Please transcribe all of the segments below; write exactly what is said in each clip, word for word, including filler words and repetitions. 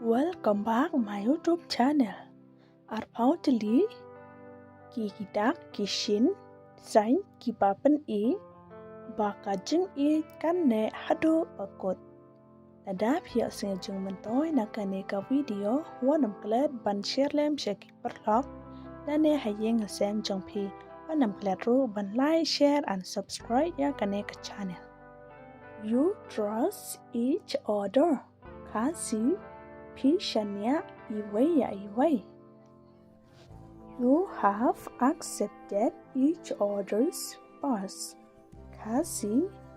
Welcome back my YouTube channel. Arphaw tylli ki, ki dak ki shin saiñ kiba pyni ba ka jingïeit kan neh haduh ba kut. Lada phi ïohsngew jingmyntoi na kane ka video, wat nym klet ban share lem sha ki paralok, lane ha ïing ha sem jong phi, wat nym klet ruh ban like, share and subscribe ïa kane ka channel. You trust each other. Khasi, phi shaniah iwei ïa iwei. You have accepted each other's past. Khasi,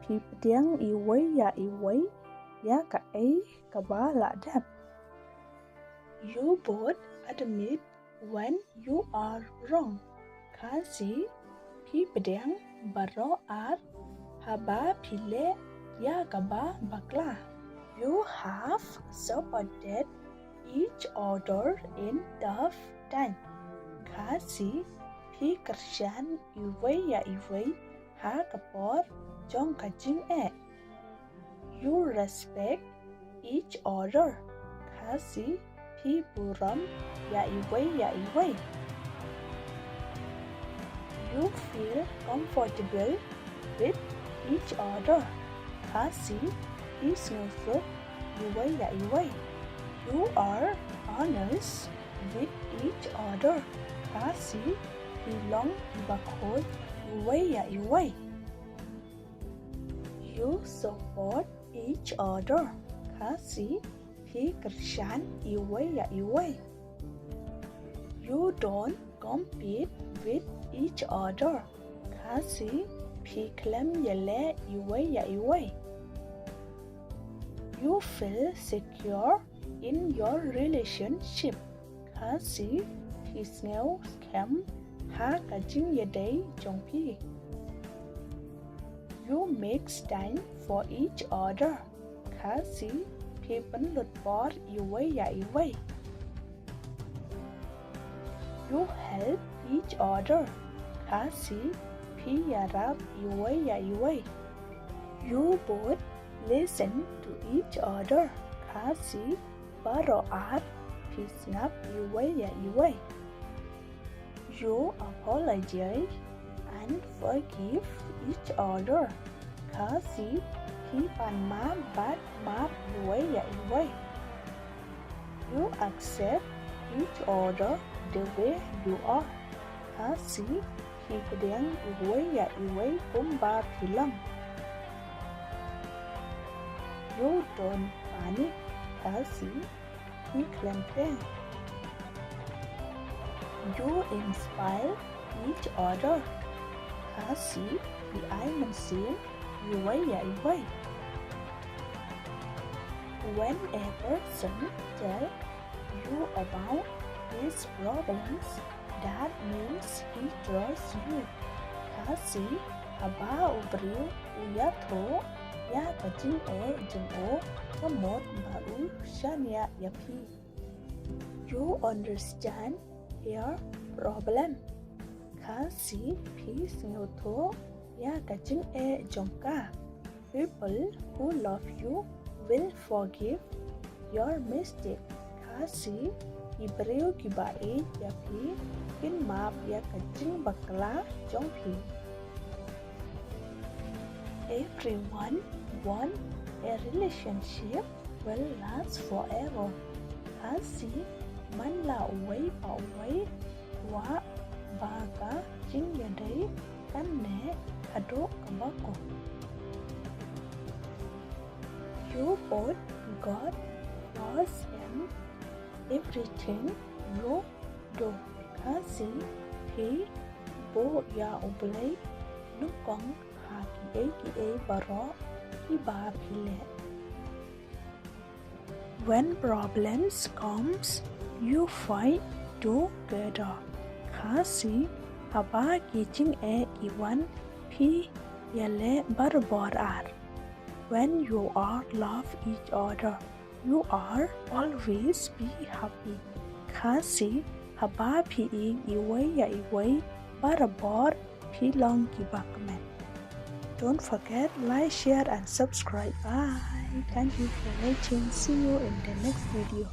phi pdiang iwei ïa iwei ïa kaei kaba la dep. You both admit when you are wrong. Khasi, phi pdiang baroh ar haba phi leh ïa kaba bakla. You have supported each other in tough time. Khasi, phi kyrshan iwei ïa iwei ha ka por jong ka jingeh. You respect each other. Khasi, phi burom ïa iwei ïa iwei. You feel comfortable with each other. Khasi, phi sngewsuk iwei ïa iwei. You are honest with each other. Khasi, phi long kiba khuid iwei ïa iwei. You support each other. Khasi, phi kyrshan iwei ïa iwei. You don't compete with each other. Khasi, phi khlem ïaleh iwei ïa iwei. You feel secure in your relationship. Khasi, phi sngew skhem ha ka jingïadei jong phi. You make time for each other. Khasi, phi pynlut por iwei ïa iwei. You help each other. Khasi, phi ïarap iwei ïa iwei. You both listen to each other. Khasi, baroh ar phi sngap iwei ïa iwei. You apologize and forgive each other. Khasi, phi pan map bad map iwei ïa iwei. You accept each other the way you are. Khasi, phi pdiang iwei ïa iwei kumba phi long. You don't panic. Khasi, phi khlem peng. You inspire each other. Khasi, phi ai mynsiem iwei ïa iwei. When a person tell you about his problems, that means he trusts you. Khasi, haba u briew u ïathuh ïa ka jingeh jong u, ka mut ba u shaniah ïa phi. You understand her problem. Khasi, phi sngewthuh ïa ka jingeh jong ka. People who love you will forgive your mistake. Khasi, ki briew kiba ïeit ïa phi kin map ïa ka jingbakla jong phi. Everyone want a relationship will last forever. Khasi, man la uwei pa uwei kwah ba ka jingïadei kan neh haduh kaba kut. You both God was in everything you do. Khasi, phi buh ïa U Blei nyngkong ha kiei kiei baroh kiba phi leh. When problems comes, you fight together. Khasi, haba ki jingeh ki wan phi ïaleh barabor ar. When you are love each other, you are always be happy. Khasi, haba phi ïeit iwei ïa iwei barabor phi long kiba kmen. Don't forget like, share and subscribe. Bye. Thank you for watching. See you in the next video.